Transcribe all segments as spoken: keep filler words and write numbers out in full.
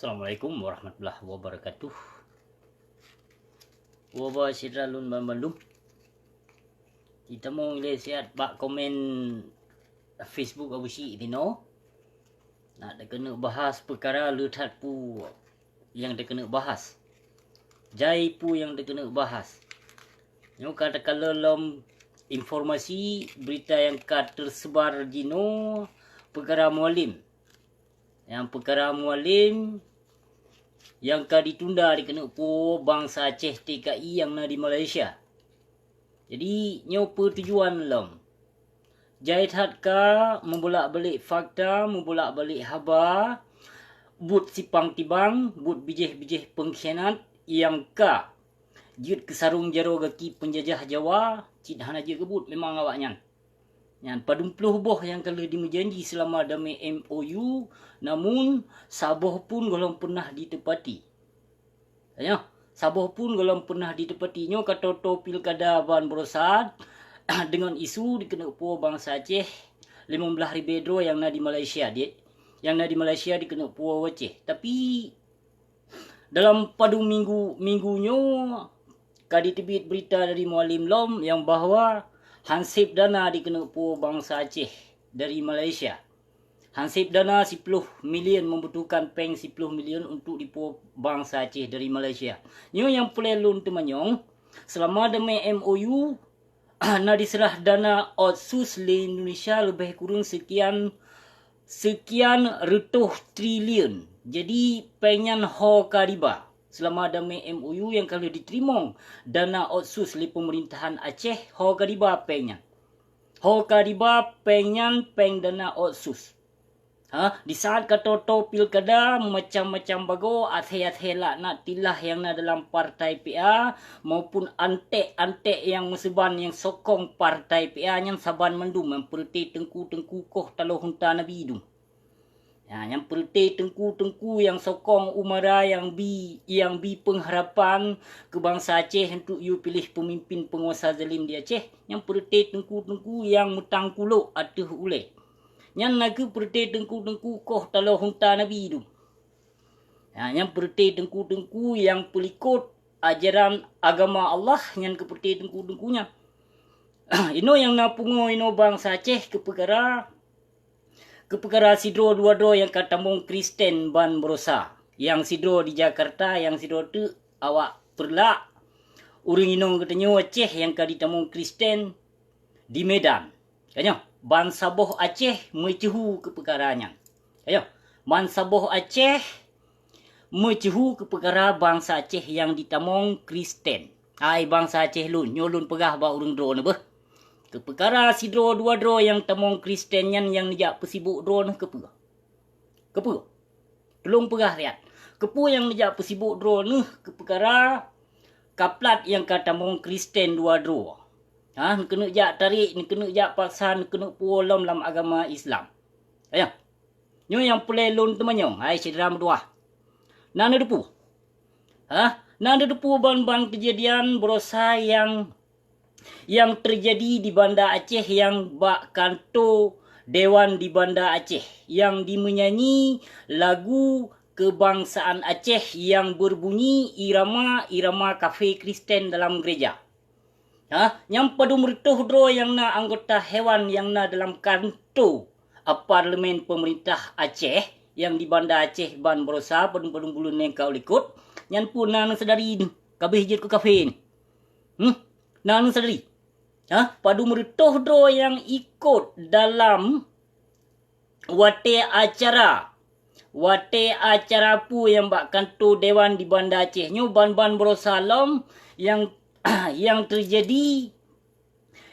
Assalamualaikum warahmatullahi wabarakatuh. Waba syedara lôn banmandum. Jitamong ilée siat bak komen Facebook Abu Syik dinoe. Nak takeuneuk bahas peukara le that peue nyang takeuneuk bahas. Jai peue nyang takeuneuk bahas. Nyoe ka takalon lom informasi berita nyang ka teusebar jinoe peukara Mualem. Nyang peukara Mualem nyang ka ditunda dikeuneuk po bansa Aceh T K I nyang na di Malaysia. Jadi, nyoe peue tujuan lom? Jai that ka meubolak-balik fakta, meubolak-balik haba, buet sipang tibang, buet bijéh-bijéh peungkhianat nyang ka jeuet keu sarong jaroe gaki peunjajah Jawa, cit hana jeuet keu buet memang awaknyan. Nyan padum ploh boh nyang ka lheueh jimeujanji seulama damé M O U, namun saboh pun gohlom peunah jiteupati. Nyoe, saboh pun gohlom peunah jiteupati. Nyoe ka toe-toe pilkada ban baroesa deungon isu dikeuneuk po bansa Aceh limong blaih ribée droe nyang na di Malaysia, di, nyang na di Malaysia dikeuneuk po Aceh. Tapi, dalam padum minggu, minggu nyoe ka jiteubiet berita dari Mualem lom nyang bahwa hanseb dana dikeuneuk po bansa Aceh dari Malaysia. Hanseb dana siploh milion, membutuhkan péng siploh milion untuk dipo bansa Aceh dari Malaysia. Nyoe nyang peureulée lôn teumanyong, seulama damé M O U, na diseurah dana otsus lé Indonesia leubeh kureueng seukian, seukian reutôh triliun. Jadi, péng nyan ho ka riba. Seulama damé M O U nyang ka lheueh jiteurimong dana otsus lé peumeurintahan Aceh, ho ka riba péng nyan. Ho ka riba péng nyan, péng dana otsus. Ha, di saat ka toe-toe pilkada, macam-macam bagoe, asée-asée laknatillah nyang na dalam partai P A, maupun anték-anték nyang meuseuban nyang sokong partai P A nyan saban mandum, nyang peureute teungku-teungku koh taloh unta Nabi dum. Ya, nyang peureute teungku-teungku nyang sokong umara nyang bi, nyang bi peungharapan keu bansa Aceh untuk yue piléh peumimpin peunguasa zalim di Aceh, nyang peureute teungku-teungku nyang meutangkulok ateueh ulée. Nyan na kheueh peureute teungku-teungku koh taloh unta Nabi dum. Ha, nyan peureute teungku-teungku nyang peulikot ajaran agama Allah, nyan keuh peureute teungku-teungku nyan. Inoe nyang na pungoe inoe bansa Aceh keu peukara, keu peukara sidroe dua droe nyang ka tamong Kristen ban baroesa. Nyang sidroe di Jakarta, nyang sidroe teuk awak Peureulak. Ureuëng inong geutanyoe Aceh nyang ka jitamong Kristen di Medan. Ka nyoe, bansaboh Aceh meuceuhu keu peukara nyan. Ka nyoe, bansaboh Aceh meuceuhu keu peukara bansa Aceh nyang jitamong Kristen. Hai bansa Aceh lôn, nyoe lôn peugah bak ureuëng droeneuh beuh. Keu peukara sidroe dua droe nyang tamong Kristen nyan nyang neujak peusibok droeneuh keupeue? Keupeue? Tulông peugah riat. Keupeue nyang neujak peusibok droeneuh keu peukara kaplat nyang ka tamong Kristen dua droe? Ha, neukeuneuk jak tarék, neukeuneuk jak paksa, neukeuneuk puwoe lom lam agama Islam. Ayah. Nyoe nyang peureulée lôn teumanyong, hai syedara meutuwah. Na neuteupeue? Ha? Na neuteupeue ban-ban keujadian baroesa nyang nyang teujadi di Banda Aceh nyang bak kanto dewan di Banda Aceh nyang jimeunyanyi lagu keubangsaan Aceh nyang beubunyi irama-irama kafé Kristen dalam gereja. Ha, nyang padum reutôh droe nyang na anggota dewan nyang na dalam kanto, a, parlemen peumeurintah Aceh nyang di Banda Aceh ban baroesa padum-padum buleuen nyang ka likot, nyan pun na neusadari kabeh jeuet keu kafé. Hmm? Na neusadari? Ha? Padum reutôh droe nyang ikot dalam watée acara, watée acara peue nyang bak kanto dewan di Banda Aceh nyoe ban-ban baroesa lom nyang, nyang teujadi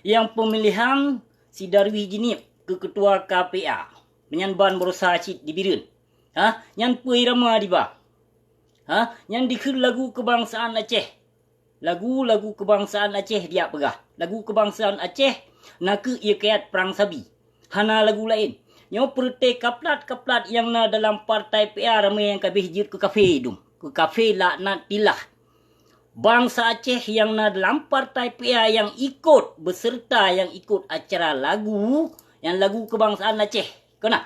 nyang peumilihan si Darwis Jeunieb keu keutua K P A. Meunyan ban baroesa cit di Bireuen. Ha? Nyan peue irama diba? Ha? Nyan dikheun lagu keubangsaan Aceh. Lagu-lagu keubangsaan Aceh dijak peugah. Lagu keubangsaan Aceh nakeuh ie kayat prang sabi. Hana lagu laén. Nyoe peureute kaplat-kaplat nyang na dalam partai P A ramé nyang kabeh jeuet keu kafé dum. Keu kafé laknatillah. Bansa Aceh nyang na dalam partai P A nyang ikot beuseureuta nyang ikot acara lagu, nyang lagu keubangsaan Aceh. Keunan,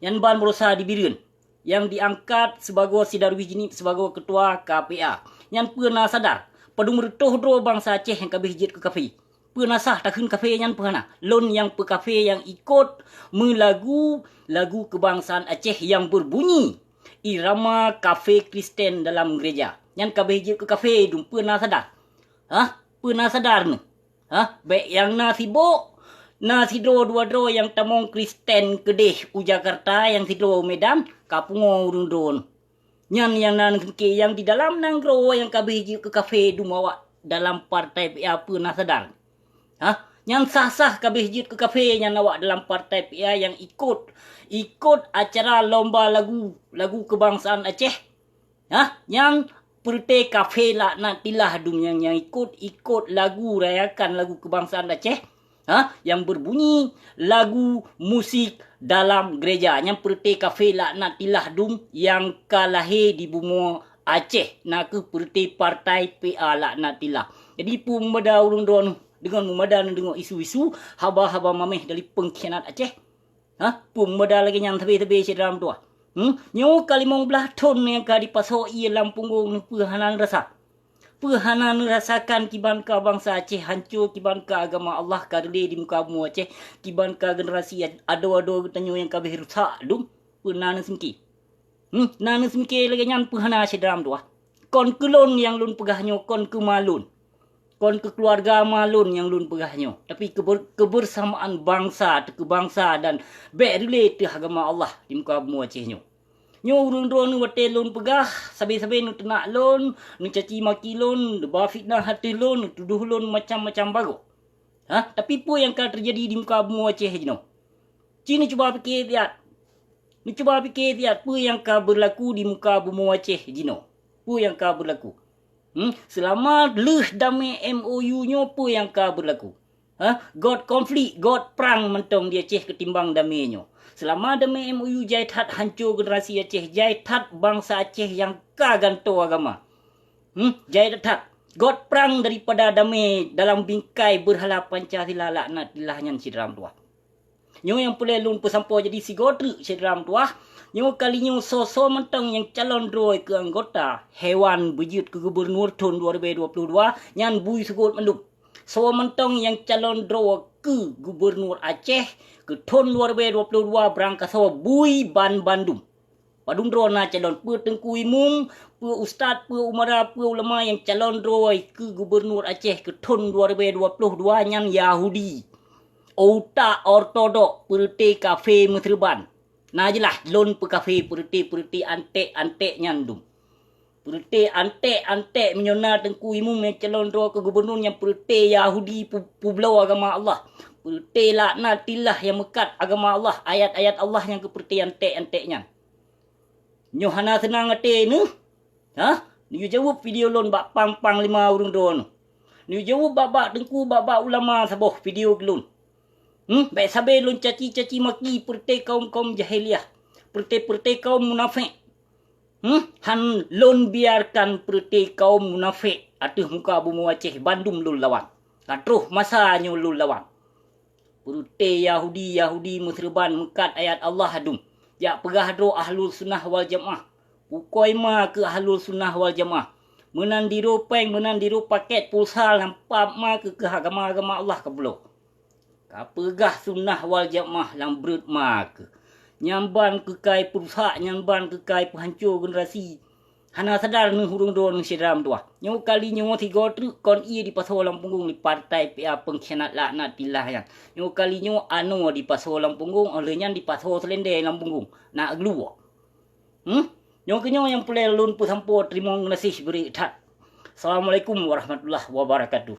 nyan ban baroesa di Bireuen. nyang diangkat sibagoe si Darwis Jeunieb sibagoe keutua K P A. Nyan peue na sadar, padum reutôh droe bansa Aceh nyang ka abéh jeuet keu kafé. Peue na sah takheun kafé nyan peue hana? Lôn nyang peukafé nyang ikot meulagu lagu keubangsaan Aceh nyang beubunyi irama kafé Kristen dalam geureja. Nyan ka abéh jeuet keu kafé dum, peue na sadar? Hah? Peue na sadar neuh? Hah? Bék nyang na sibok, na sidroe dua droe nyang tamong Kristen keudeh u Jakarta, nyang sidroe u Medan, ka pungoe ureuëng droe neuh. Nyan nyang na neuseuké nyang di dalam nanggroe nyang ka abéh jeuet keu kafé dum awak dalam partai P A, peue na sadar? Hah? Nyan sah-sah ka abéh jeuet keu kafé nyan awak dalam partai P A nyang ikot, ikot acara lomba lagu, lagu keubangsaan Aceh? Hah? Nyan peureuté kafé laknatillah dum nyang, nyang ikot, ikot lagu rayakan lagu keubangsaan Aceh. Ha, nyang beubunyi lagu musik dalam geureja. Nyan peureuté kafé laknatillah dum nyang ka lahé di bumoe Aceh, na kheueh peureuté partai P A laknatillah. Jadi peue meumada ureuëng droeneuh deungon meumada neudeungoe isu-isu, haba-haba maméh dari peungkhianat Aceh? Ha, peue meumada lagée nyan sabe-sabe syedara meutuwah? Hmm? Nyoe ka limong blaih thon nyang ka dipasoe ié lam punggong neuh, peue hana neurasa? Peue hana neurasakan kiban ka bansa Aceh hanco, kiban ka agama Allah ka reulée di muka bumoe Aceh, kiban ka generasi adoe-adoe geutanyoe nyang ka abéh rusak dum, peue na neuseuké? Hmm, na neuseuké lagée nyan peue hana syedara meutuwah? Kon keu lôn nyang lôn peugah nyoe, kon keu ma lôn, kon keu keuluwarga ma lôn nyang lôn peugah nyoe, tapi keuber-, keubeursamaan bansa, teuh keu bansa dan bék reulée teuh agama Allah di muka bumoe Aceh nyoe. Nyoe ureuëng droeneuh watée lôn peugah, sabe-sabe neuteunak lôn, neucaci maki lôn, neuba fitnah ateueh lôn, neutudoh lôn macam-macam bagoe. Ha, tapi peue nyang ka teujadi di muka bumoe Aceh jinoe? Ci neucuba pike siat. Neucuba pike siat peue nyang ka beurlaku di muka bumoe Aceh jinoe. Peue nyang ka beurlaku? Hmm, seulama lheueh damé M O U nyoe peue nyang ka beurlaku? Ha, göt konflik, göt prang mantong di Aceh keutimbang damé nyoe. Seulama damé M O U jai that hanco generasi Aceh, jai that bansa Aceh nyang ka gantoe agama. Hmm, jai that. Göt prang daripada damé dalam bingkai beurhala Pancasila laknatillah nyan syedara meutuwah. Nyoe nyang peureulée lôn peusampoe jadi sigoe treuk syedara meutuwah. Nyoe kali nyoe soe-soe mantong nyang calon droe keu anggota hewan beujeuet keu gubunur thon dua ribée dua ploh dua nyan bui seugot mandum. Soe mantong nyang calon droe keu gubunur Aceh keu thon dua ribée dua ploh dua brangkasoe bui ban bandum. Padum droe na calon, peue teungku imum, peue ustaz, peue umara, peue ulama nyang calon droe keu gubunur Aceh keu thon dua ribée dua ploh dua nyan Yahudi. Utak ortodok, peureuté kafé meuseureuban. Na jeulaih lôn peukafé peureuté-peureuté anték-anték nyan dum. Peureuté anték-anték meunyoe na teungku imum nyang calon droe keu gubunur nyang peureuté Yahudi pu-, peubloe agama Allah. Peureuté laknatillah nyang meukat agama Allah, ayat-ayat Allah nyang keu peureuté anték-anték nyan. Nyoe hana seunang até neuh? Ha? Neujaweueb video lôn bak pang-pang lima ureuëng droe neuh. Neujaweueb bak-bak teungku, bak-bak ulama saboh video keu lôn. Hmm, bék sabe lôn caci-caci maki peureuté kaum-kaum jahiliah, peureuté-peureuté kaum munafék. Hmm, han lôn biarkan peureuté kaum munafék ateueh muka bumoe Aceh bandum lôn lawan. Ka troh masa nyoe lôn lawan. Peureuté Yahudi-Yahudi meuseureuban meukat ayat Allah dum. Jak peugah droe Ahlus Sunnah wal Jamaah. Pukoi ma keu Ahlus Sunnah wal Jamaah. Meunan diroe péng, meunan diroe pakét pulsa lam pap ma keu, keu agama-agama Allah ka bloe. Ka peugah Sunnah wal Jamaah lam breuet ma keu. Nyan ban keukai peurusak, nyan ban keukai peuhanco generasi. Hana sadar neuh ureuëng droe neuh syedara meutuwah. Nyoe kali nyoe sigoe treuk kon ié dipasoe lam punggong lé partai P A peungkhianat laknatillah nyan. Nyoe kali nyoe anoe dipasoe lam punggong, óh lheueh nyan dipasoe seulendé lam punggong. Na geuluwoe. Hmm? Nyoe keuh nyoe nyang peureulée lôn peusampoe, teurimong geunaséh bri that. Assalamualaikum warahmatullahi wabarakatuh.